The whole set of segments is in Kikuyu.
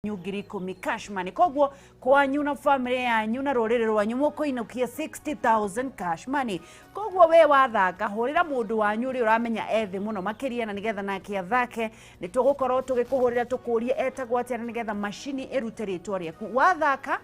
10,000 cash money. Koguo kwanyu na family yanyu na rũrĩrĩ rwanyu mũkũinũkia 60,000 cash money. Koguo we wathaka, hũrĩra mũndũ wanyu ũrĩa ũramenya ethĩ mũno makĩria, na nĩgetha nake athake. Nĩ tũgũkorwo tũgĩkũhũrĩra tũkũrie etagwo atĩa, na nĩgetha macini ĩrute rĩtwa rĩaku. Wathaka,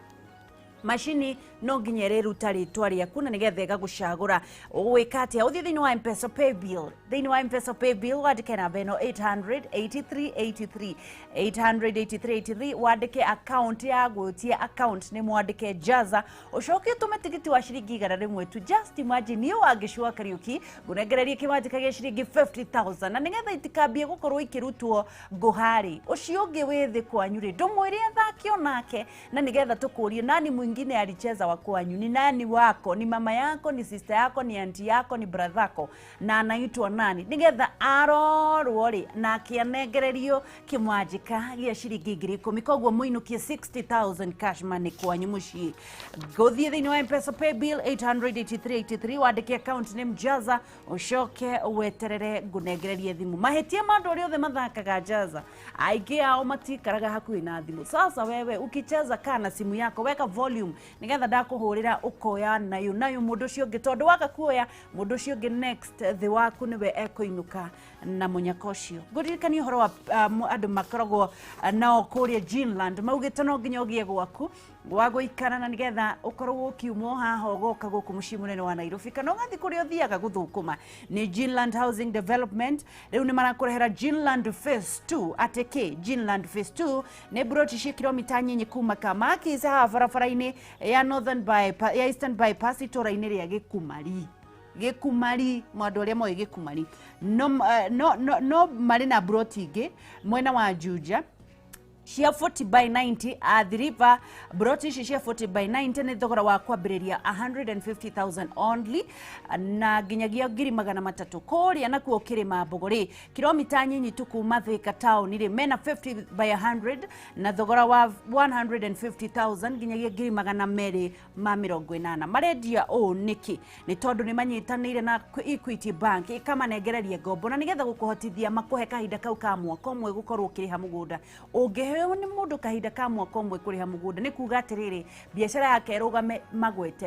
macini no nginya ĩrĩruta rĩtwa rĩaku na nĩgetha ĩgagũcagũra. Ũgwĩka atĩa? Ũthiĩ thĩinĩ wa Mpesa Paybill. Thĩinĩ wa Mpesa Paybill wandĩke namba ĩno 883 83, 883 83, wandĩke account ya gwĩtia account nĩ mwandĩke Jaza, ũcoke ũtũme tigiti wa ciringi 100 tu. Just imagine, niĩ wangĩcua Kariũki ngũnengererie kĩmanjĩka gĩa ciringi 50,000, na nĩgetha itikambie gũkorwo ikĩrutwo ngũharĩ ũcio ũngĩ wĩ thĩ kwanyu rĩ, ndũmwĩre athake onake, na nĩgetha tũkũrie nani mwingine alicheza wa kwanyu. Ni nani wako? Ni mama yako, ni sister yako, ni auntie yako, ni brother yako, na anaitwa nani? Nĩgetha arorwo rĩ, nake anengererio kĩmwanjĩka gĩa ciringi 10,000. Koguo mũinũkie 60,000 cash money kwanyu mũciĩ. Gũthiĩ thĩinĩ wa Mpesa Paybill 883 83, wandĩke account name Jaza, ũcoke weterere ngũnengererie thimũ. Mahĩtia ma andũ arĩa othe mathakaga Jaza, aingĩ ao matikaraga hakuhĩ na thimũ. Sasa wewe ukicheza, kaa na simu yako, weka volume, nĩgetha ndakũhũrĩra ũkoya nayo nayo mũndũ ũcio ũngĩ, tondũ waga kuoya, mũndũ ũcio ũngĩ next thĩ waku nĩwe ekũinũka na mũnyaka ũcio. Ngũririkania ũhoro wa andũ makoragwo nao kũrĩa Ginland, maugĩte no nginya ũgĩe gwaku wa gũikara, na nĩgetha ũkorwo ũkiumwo haha ũgoka gũkũ mũciĩ mũnene wa Nairobi, kana ũgathiĩ kũrĩa ũthiaga gũthũkũma. Nĩ Ginland Housing Development rĩu nĩ marakũrehera Ginland Phase 2. Atĩ kĩ? Ginland Phase 2 nĩ mburoti cia kilomita nyinyi kuma Kamakis, haha barabara-inĩ ya Northern Bypass, ya Eastern Bypass, itũra-inĩ rĩa Gĩkumari. Gĩkumari, mwandũ arĩa moĩ Gĩkumari, no, no, no, no marĩ na mburoti ingĩ mwena wa Juja cia 40 by 90, Athi River. Broti ici cia 40 by 90 nĩ thogora wa kwambĩrĩria 150,000 only, na nginyagia 300,000. Kũrĩa nakuo Kĩrĩma Mbogo rĩ, kilomita nyinyi tu kuma Thika town rĩ, mena 50 by 100 na thogora wa 150,000 nginyagia 280,000. Marendia ũũ nĩkĩ? Nĩ tondũ nĩ manyitanĩire na Equity Bank, ĩkamanengereria ngombo, na nĩgetha gũkũhotithia makũhe kahinda kau ka mwaka ũmwe gũkorwo ũkĩrĩha mũgũnda. Ũngĩheo nĩ mũndũ kahinda ka mwaka ũmwe kũrĩha mũgũnda, nĩ kuga atĩrĩrĩ, biacara yake ĩrũgame magwete.